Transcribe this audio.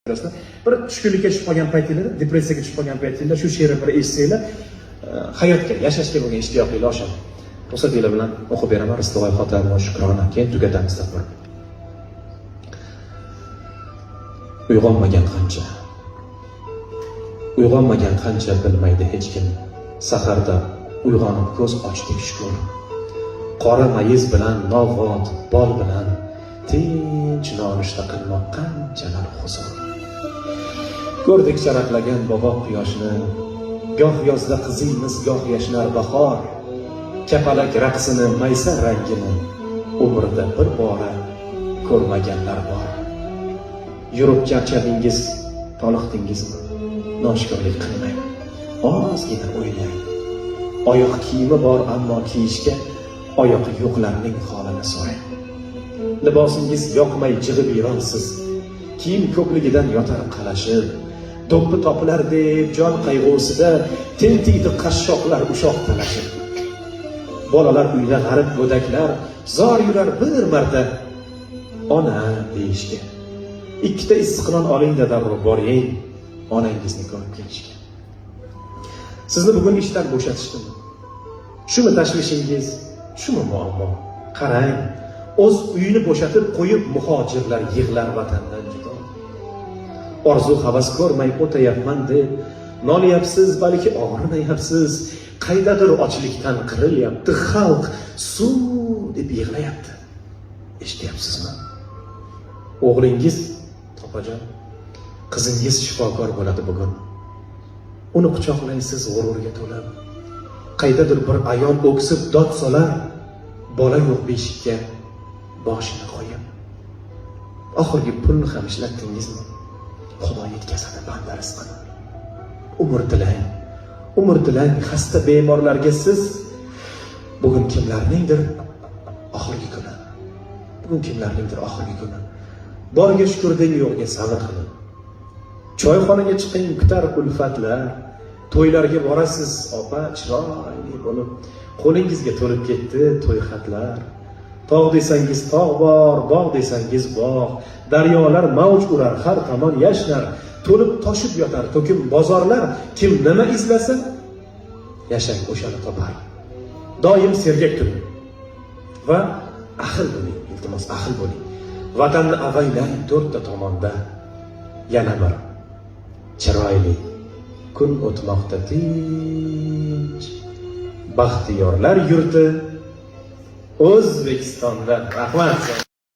Bilasizlar, bir tushkunlikka tushib qolgan paytinglarda, depressiyaga tushib qolgan paytinglarda shu she'rni bir eshitsanglar, hayotga, yashashga bo'lgan ishtiyoqinglar oshadi. Ruxsatinglar bilan o'qib beraman Rizqi Hotam va Shukrona, keyin tugatamiz tadbirni. Uyg'onmagan qancha, uyg'onmagan qancha bilmaydi hech kim. Saharda uyg'onib ko'z ochdik, shukur. Qora mayiz bilan, novvot, bol bilan tinch nonushta qilmoq qanchalar huzur. Ko'rdik charaqlagan bobo quyoshni, goh yozda qiziymiz, goh yashnar bahor. Kapalak raqsini, maysa rangini umrda bir bora ko'rmaganlar bor. Yurib charchadingiz, toliqdingizmi? Noshukrlik qilmang, ozgina o'ylang. Oyoq kiyimi bor, ammo kiyishga oyoqi yo'qlarning holini so'rang. Libosingiz yoqmay jig'ib yurolsiz, kiyim ko'pligidan yotar qalashib, do'ppi topilar deb jon qayg'usida tentiydi qashshoqlar ushoq talashib. Bolalar uyda g'arib go'daklar zor yurar bir marta ona deyishga. Ikkita issiq non olingda darrov boring onangizni ko'rib kelishga. Sizni bugun ishdan bo'shatishdimi? Shumi tashvishingiz, shumi muammo? Qarang, o'z uyini bo'shatib qo'yib muhojirlar yig'lar vatandan judo. Orzu havas ko'rmay o'tayapman deb nolyapsiz, balki og'rimayapsiz. Qaydadir ochlikdan qirilyapti xalq, suv deb yig'layapti. Eshityapsizmi? O'g'lingiz opajon, qizingiz shifokor bo'ladi bugun. Uni quchoqlaysiz g'ururga to'lib. Qaydadir bir ayol o'ksib dod solar, bola yo'q beshikka boshini qo'yib. Oxirgi pulni ham ishlatdingizmi? Xudo yetkazadi banda rizqini. Umr tilang, umr tilang xasta bemorlarga siz. Bugun kimlarningdir oxirgi kuni. Bugun kimlarningdir oxirgi kuni. Borga shukur deng, yo'qga sabr qiling. Choyxonaga chiqing, kutar ulfatlar. To'ylarga borasiz, opa, chiroyli bo'lib, qo'lingizga to'lib ketdi to'y xatlar. Tog' desangiz tog' bor, bog' desangiz bog', daryolar mavj urar, har tomon yashnar, to'lib toshib yotar to'kim bozorlar. Kim nima izlasa, yashang, o'shani topar. Doim sergak turing va ahil bo'ling, iltimos, ahil bo'ling. Vatanni avaylang to'rtta tomonda. Yana bir chiroyli kun o'tmoqda tinch. Baxtiyorlar yurti O'zbekistonda. Rahmat.